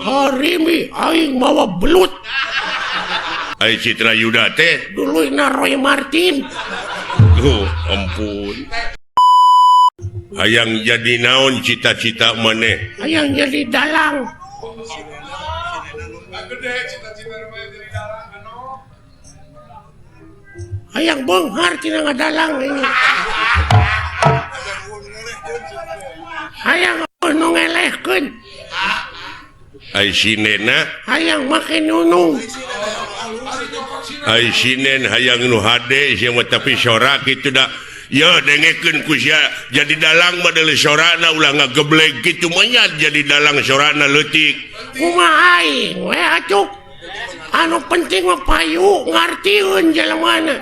Arimi aing mawa belut. Ai Citra Yuda teh duluyna Roy Martin. Duh, ampun. Hayang jadi naon cita-cita maneh? Hayang jadi dalang. Hayang beunghar tina ngadalang ini. Hayang nu ngelehkeun. Ai sinena hayang make nunung. Ai sinen hayang nu hade sia mah tapi sora kitu da. Ya dengekeun ku sia jadi dalang mah deuleu sorana ulah ngageblek kitu mah nya jadi dalang sorana leutik. Kumaha aing we atuh. Anu penting mah payu ngartieun jelemana.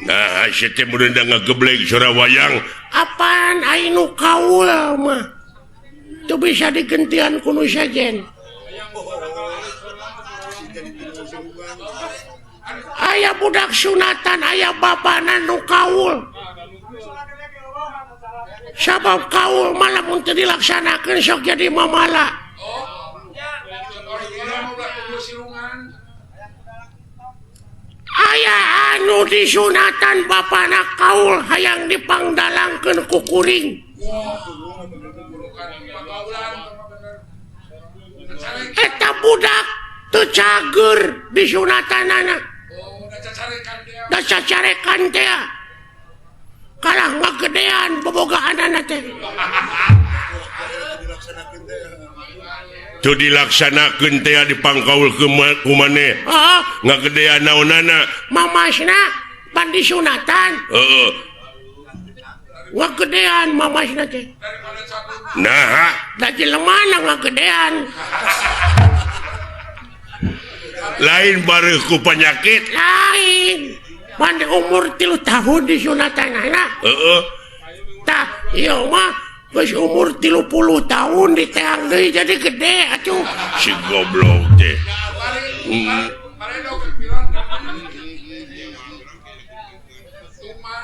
Nah, sia teh mun ngageblek sora wayang. Apaan aing nu kaul mah. Teu bisa digentian ku nu sejen. Aya budak sunatan aya bapana nu kaul. Sabab kaul mah lamun teu dilaksanakeun sok jadi mamala. Aya anu disunatan bapana kaul hayang dipangdalangkeun ku kuring. Eta budak teu cager disunatanana. Da cacarekan teh. Kalah ngagedean bobogaanana teh. Teu dilaksanakeun teh dipangkaul ku maneh. Heeh. Ngagedean naonana? Mamasna pan disunatan. Heeh. Ngagedean mamasna teh. Naha? Da jelemana ngagedean. Lain bareuh ku penyakit. Lain. Pan umur 3 tahun disunatanana. Heeh. Tah, ieu mah geus umur 30 tahun diteang deui jadi gede atuh. Si goblok teh.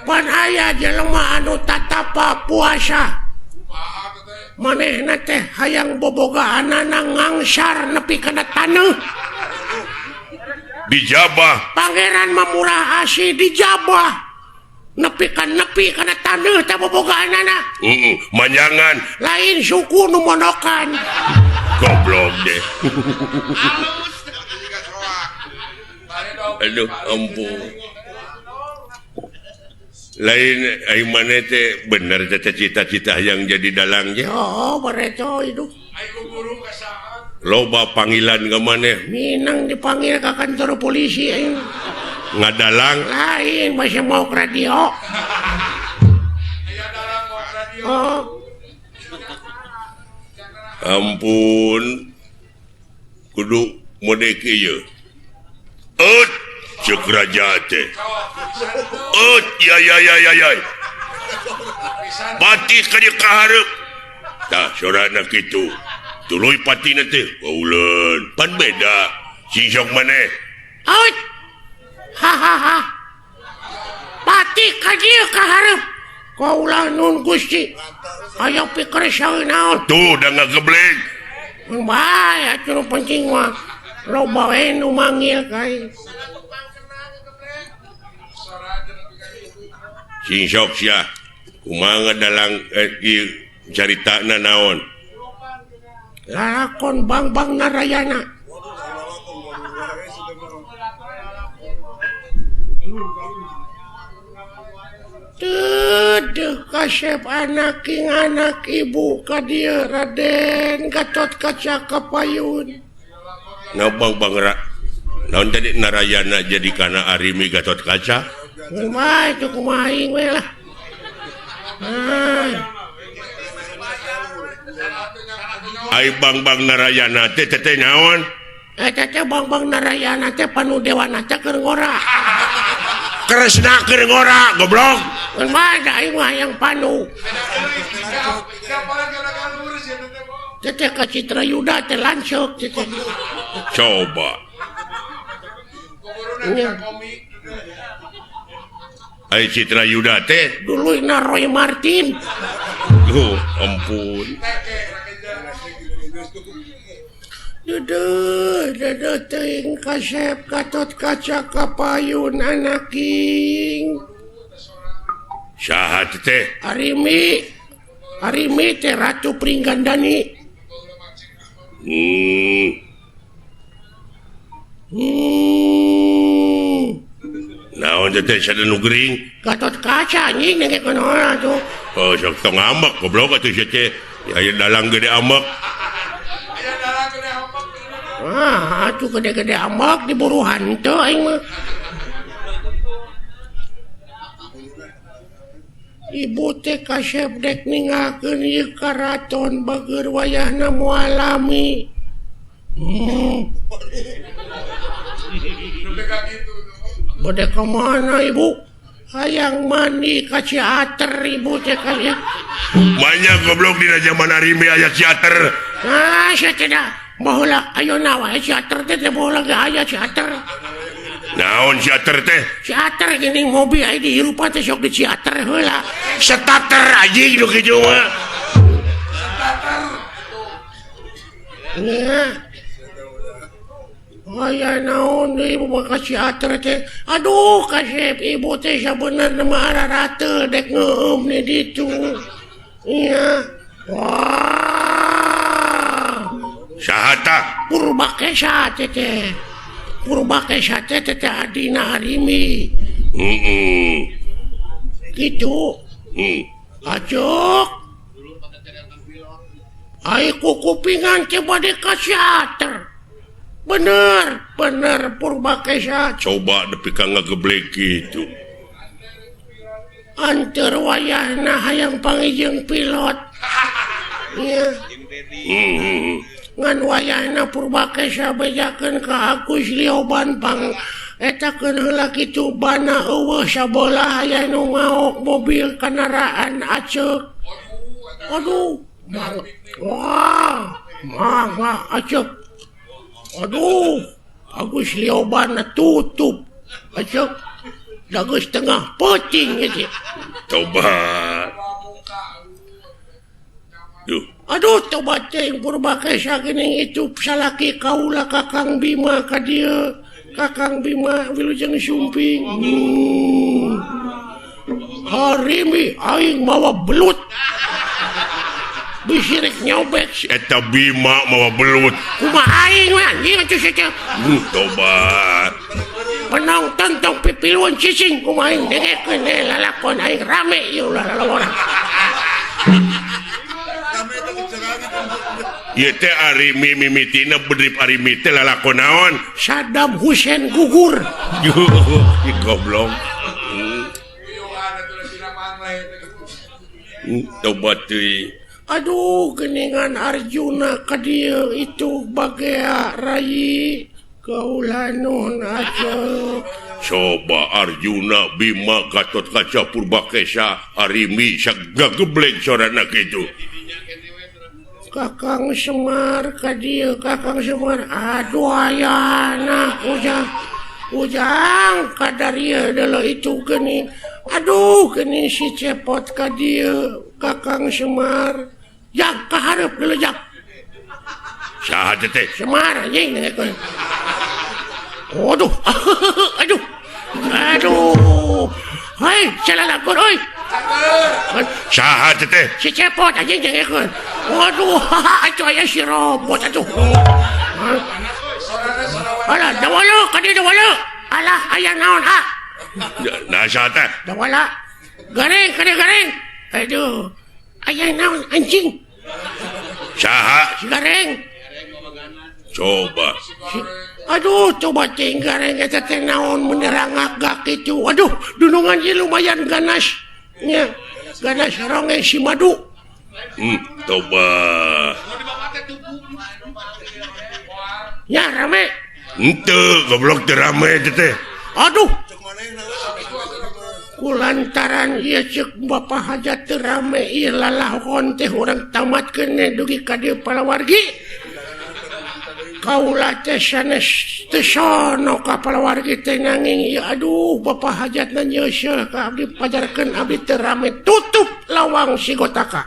Pan aya jelema anu tatapa puasa. Manehna teh hayang bobogaanana ngangsar nepi kana taneuh. Dijabah. Pangeran Mamurah Asih dijabah. Nepi ka nepi kana taneuh teh bobogaanana. Heeh, manjangan. Lain suku nu monokan. Goblok deh. Aduh, ampun. Lain ai maneh teh bener teh cita-cita yang jadi dalangnya. Oh, bareto hidup. Loba panggilan ke maneh? Minang dipanggil ke kantor polisi aing. Ngadalang? Lain masih mau ke radio. Oh. Ampun. Kudu mode kieu. Eut ceuk raja teh. Eut ya ya ya ya ya. Pati ka dieu ka hareup. Tah sorana kitu. Tuluy patina teh kauleun pan beda sing sok maneh. Out. Ha ha ha. Pati ka dieu ka hareup. Kaula nun Gusti. Aya pikir saeun naon. Tuh da ngageblek. Bae atuh nu penting mah loba we nu manggil ka aing. Sing sok sia. Kumaha ngadalang ieu caritana naon? Lalakon Bang-Bang Narayana. Teuh kasep anak king anak ibu ka dieu Raden Gatot Kaca Kapayun. Nah Bang-Bang naon tadi Narayana jadi kana Arimi Gatot Kaca? Kumaha itu kumaha aing we lah. Ah. Ai Bang-Bang Narayana teh teh naon? Eta teh Bang-Bang Narayana teh panu dewana teh keur ngora. Kresna keur ngora goblok. Kumaha da aing mah hayang panu. Teh teh ka Citra Yuda teh lanceuk teh. Coba. Ai Citra Yuda teh duluyna Roy Martin. Duh, ampun. Duduh, duduh teuing kasep Gatot Kaca kapayun anaking. Saha teh? Arimi. Arimi teh Ratu Pringgandani. Naon teh sada nu gering? Gatot Kaca anjing dengekeun heula tuh. Oh, sok tong ambek goblok atuh sia teh. Aya dalang gede ambek. Aya dalang gede ambek. Ah, atuh gede-gede ambek diburu hantu aing mah. Ibu teh kasep dek ninggalkeun ieu karaton bageur wayahna moal lami. Bade ka mana ibu? Hayang mandi ka Ciater ibu teh kasep. Banyak goblok dina zaman Arimi aya Ciater. Ah, sia teh da. Baheula ayeuna wae Ciater teh teh baheula ge aya Ciater. Naon Ciater teh? Ciater geuning mobil aya di Eropa teh sok di Ciater heula. Starter anjing nu kitu mah. Nya. Aya naon deui ibu mah ka Ciater teh. Aduh kasep ibu teh sabenerna mah ararate dek ngeueum di ditu. Nya. Wah. Saha tah? Purbakesa teh teh. Purbakesa teh teh adina Arimi. Gitu. Acuk. Ai kukupingan teh bade ka Ciater. Bener, bener Purbakesa. Coba nepi ka ngageblek kitu. Anteur wayahna hayang panggih pilot. Nya. Ngan wayahna Purbakesa bejakeun ka Agus Lioban pang etakeun heula kitu bana eueuh sabolah aya nu maok mobil kendaraan aceuk. Aduh, wah, mangga aceuk. Aduh, Agus Lioban tutup aceuk. Da geus tengah peuting ieu. Tobat. Duh. Aduh, tobat teuing Purbakesa geuning itu salaki kaula Kakang Bima ka dieu. Kakang Bima wilujeng sumping. Harimi aing mawa belut. Bisi rek nyobek si eta Bima mawa belut. Kumaha aing mah anjing atuh sia teh. Tobat. Penonton tong pipiluan cicing kumaha aing dengekeun lalakon aing rame ieu ulah lalawara. Ieu teh Arimi mimitina bedrip Arimi teh lalakon naon? Saddam Hussein gugur. Ih goblok. Tobat teuing. Aduh, geningan Arjuna ka dieu itu bagea rai kaula nun aceuk. Coba Arjuna Bima Gatot Kaca Purbakesa Arimi sagageblek sorana kitu. Kakang Semar ka dieu, Kakang Semar. Aduh ayana ujang. Ujang kadarieu deuleu itu geuning. Aduh geuning si Cepot ka dieu Kakang Semar. Jak ka hareup deuleu jak. Saha teh? Semar anjing dengekeun. Aduh. Aduh. Aduh. Hei, salalakon euy. Saha teh? Si Cepot anjing dengekeun. Waduh, atuh aya si robot atuh. Alah, dawala ka dieu dawala. Alah, aya naon ah? Nah, saha teh? Dawala. Gareng, ka dieu gareng. Aduh. Aya naon anjing? Saha? Si gareng. Coba. Aduh, coba cing gareng eta teh naon menerangak gak kitu. Aduh, dunungan ieu lumayan ganas. Nya, ganas ronge si madu. Coba. Ya rame. Henteu, goblok teu rame teh. Aduh. Kulantaran ieu ceuk Bapak Hajat teu rame ieu lalahon teh urang tamatkeun dugi ka dieu palawargi. Kaula teh sanes teu sono ka palawargi teh nanging ieu aduh Bapak hajatna nyeuseuh ka abdi pajarkeun abdi teu rame tutup lawang si Gotaka.